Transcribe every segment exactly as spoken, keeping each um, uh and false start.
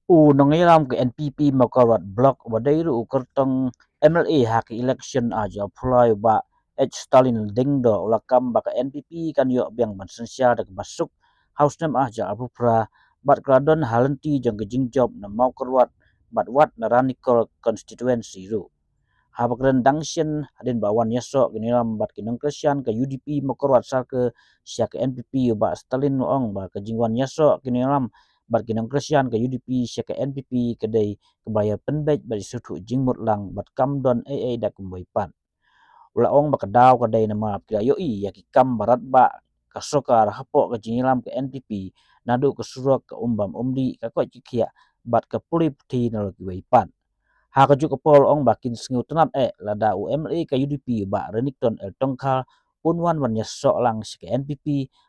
U nongïalam ka N P P Mawkyrwat Block uba dei ruh u kyrtong M L A ha ka election arhajar arphew lai u Bah H Stalin Lyngdoh u la kam ba ka N P P kan ïoh biang ban synshar da kaba suk ha u snem arhajar arphew phra bad ka la don ha lynti jong ka jingjop na Mawkyrwat bad wat na Ranikor constituency ruh. Haba kren dang shen hadien ba wan ïasoh ki nongïalam bad ki nongkyrshan ka U D P Mawkyrwat Circle sha ka N P P u Bah Stalin u ong ba ka jingwan ïasoh ki nongïalam bad ki nongkyrshan ka U D P sha ka N P P ka dei kaba ïa pynbeit bad ïa sngewthuh jingmut lang bad kam don ei ei da kumwei pat. U la ong ba ka daw ka dei namar ba ki la ïohi ïa ki kam ba radbah ka sorkar hapoh ka jingïalam ka N P P naduh ka surok, ka umbam umdih, ka koit ka khiah bad ka pule puthi na la kiwei pat. Ha kajuh ka por u ong ba kin sngewtynnat eh lada u M L A ka U D P u Bah Renikton L Tongkhar un wan ban ïasoh lang sha ka N P P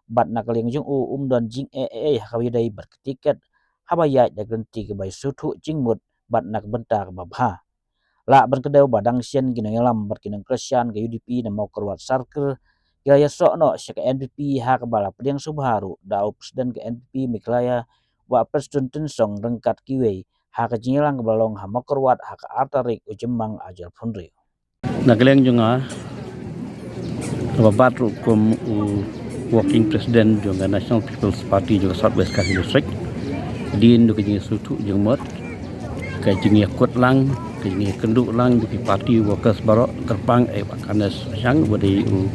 bad na ka liang jong u um don jingeh ei ei ha kaba ïadei bad ka tiket haba ïaid da ka lynti kaba ïa sngewthuh jingmut bad na ka bynta kaba bha. Lah ban kdew ba dang shen ki nongïalam bad ki nongkyrshan ka U D P na Mawkyrwat Circle ki la ïasoh noh sha ka N P P ha kaba la pdiang sngewbha ruh da u President ka N P P Meghalaya Bah Prestone Tynsong ryngkat kiwei ha ka jingïalang kaba la long ha Mawkyrwat ha ka ar tarik u Jymmang arhajar arphew hynriew. Na ka liang jong nga, kaba bat ruh kum u Working President jong ka National People's Party jong ka South West Khasi District, hadien ka jingsngewthuh jingmut, ka jingïakut lang, ka jingïakynduh lang jong ki party workers baroh, kyrpang eh Bah Kanes Shyang uba dei u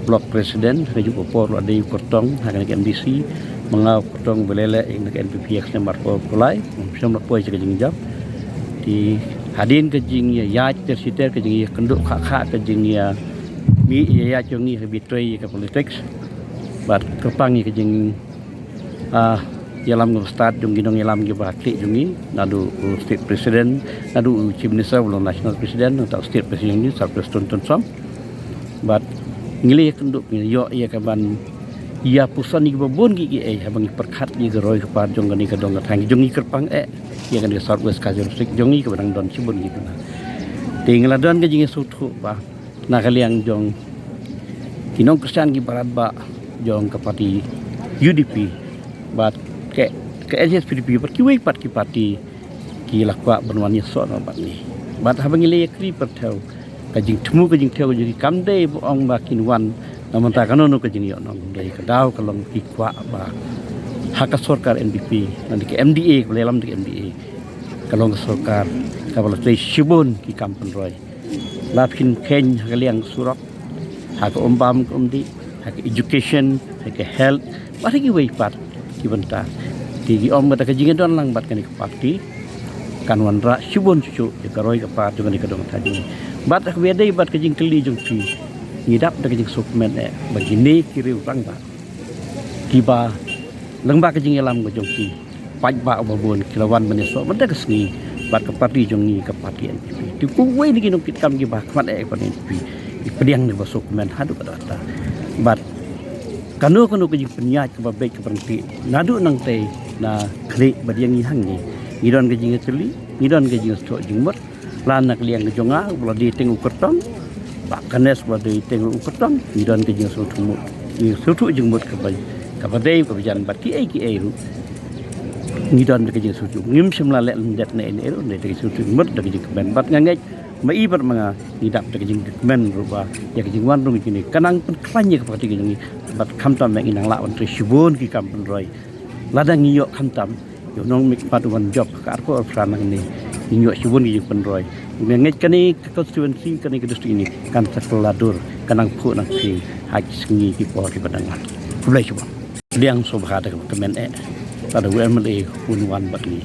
Block President, ha kajuh ka por u la dei u kyrtong ha kane ka M D C, ma nga u kyrtong ba leh leh ïa ka N P P ha ka snem arphew arphew lai, ym shym la poi sha ka jingjop. Te hadien ka jingïaid ter shi ter, ka jingïakynduh kha kha, ka jingïamih ïaid jong ngi ha bitrei ïa ka politics bad kyrpang ïa ka jing, ah, ïalam kaba stad jong ki nongïalam kiba khlieh jong ngi, naduh u State President, naduh u Chief Minister, u National President, nangta u State President jong ngi Sir Prestone Tynsong. Bad ngi la ïakynduh, ngi la ïoh ïa ka ban ïa puson ïa kiba bun kiei kiei haba ngi pyrkhat ïa ka roi ka par jong kane ka dong ka thaiñ jong ngi, kyrpang eh ïa kane ka South West Khasi District jong ngi kaba dang don shibun ki pynah. Te ngi la don ka jingïasngewthuh ba na ka liang jong ki nongkyrshan kiba radbah jong ka party U D P bad ka, ka H S P D P bad kiwei pat ki party ki la kwah ban wan ïasoh noh bad ngi. Bad haba ngi la ïakren pyrthew, ka jingthmu ka jingthew ka jong ki kam dei ba ong ba kin wan na bynta kano kano ka jingïohnong, dei ka daw ka long ki kwah ba ha ka sorkar N P P, lane ka M D A, kaba la ïalam da ka M D A, ka long ka sorkar kaba la trei shibun ki kam pynroi. La phin kheiñ ha ka liang surok, ha ka umbam ka umdih, ha ka education, ha ka health, bad ha kiwei pat ki bynta. Te ki ong ba da ka jingïadon lang bad kane ka party kan wanrah shibun shuh shuh ïa ka roi ka par jong kane ka dong ka thaiñ. Bad ha kaba ïadei bad ka jingkylli jong phi, ngi dap da ka jingsngewkmen eh ba kine ki riew rangbah kiba lyngba ka jingïalam ka jong ki, paidbah uba bun ki la wan ban ïasoh mynta ka sngi bad ka party jong ngi, ka party N P P. Te kiwei na ki nongkitkam kiba khmat eh ïa ka party N P P, ki pdiang da kaba sngewkmen haduh katta katta. Bad kano kano ka jingpynïaid kaba beit kaba ryntih naduh nangtei na khlieh bad ïa ngi hangne, ngi don ka jingkylli, ngi don ka jingsngewthuh jingmut, la na ka liang ka jong nga uba la dei teng u kyrtong, Bah Kanes uba la dei teng u kyrtong, ngi don ka jingsngewthuh, jingsngewthuh jingmut kaba, kaba dei kaba jan bad kiei kiei ruh. Ngi don ka jingsngewthuh, ngim shym la leh lyndet ne ei ne ei ruh, ngi don ka jingsngewthuh jingmut, da ka jingkmen. Bad nga ngeit ma i bad ma nga ngi dap da ka jingkmen ruh ba ïa ka jingwan rung jong ngi ka nang pynkhlaiñ ïa ka party ka jong ngi. Bad khamtam ba ngi nang lah ban trei shibun ki kam pynroi. Lada ngi ïoh khamtam ïa u nongmihkhmat u wan jop ha ka arphew arphew phra nangne, ngin ïoh shibun ki jingpynroi. Nga ngeit kane ka constituency, kane ka district ne kan sa kylla dur, kan nang phuh nang phieng ha ki sngi ki por kiba dang wan. Khublei shibun. Pdiang sngewbha da kaba kmen eh lada u M L A un wan bad ngi.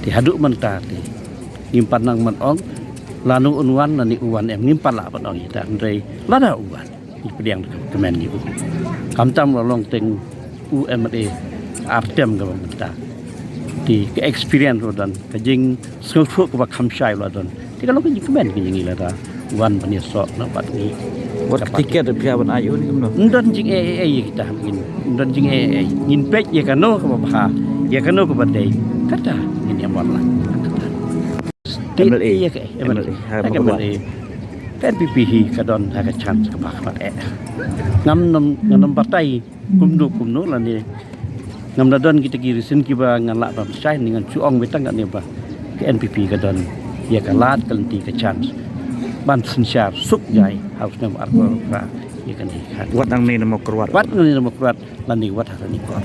Te haduh mynta te ngim pat nang ban ong lano un wan lane u wan em, ngim pat lah ban ong ïa kata, hynrei lada u wan, ngi pdiang da kaba kmen ïa u. Khamtam la long teng u M L A ar term kaba mynta. Te ka experience u la don, ka jingsngewthuh kaba kham shai u la don. Te ka long ka jingkmen ka jong ngi lada u wan ban ïasoh noh bad ngi. Wat ka tiket ruh phi hap ban ai u ne kumno? Ym don jingeh ei ei ïa kita, ngin, ym don jingeh ei ei. Ngin peit ïa kano kaba bha, ïa kano kaba dei, kata ngin ïa mon lang. Kata. M L A. Ïa ka M L A. M L A. Ha, ha ka M L A. Ka N P P hi ka don ha ka chance kaba khmat eh. Ngam nym, ngam nym batai kumno kumno lane Ngam da don kita ki reason kiba ngan lah ban shai, ni ngan shu ong beit tang katne ba ka N P P ka don ïa ka lad ka lynti ka chance ban synshar suk jai ha u snem arphew arphew phra ïa kane ka. Wat nangne na Mawkyrwat. Wat nangne na Mawkyrwat lane wat ha kane ka.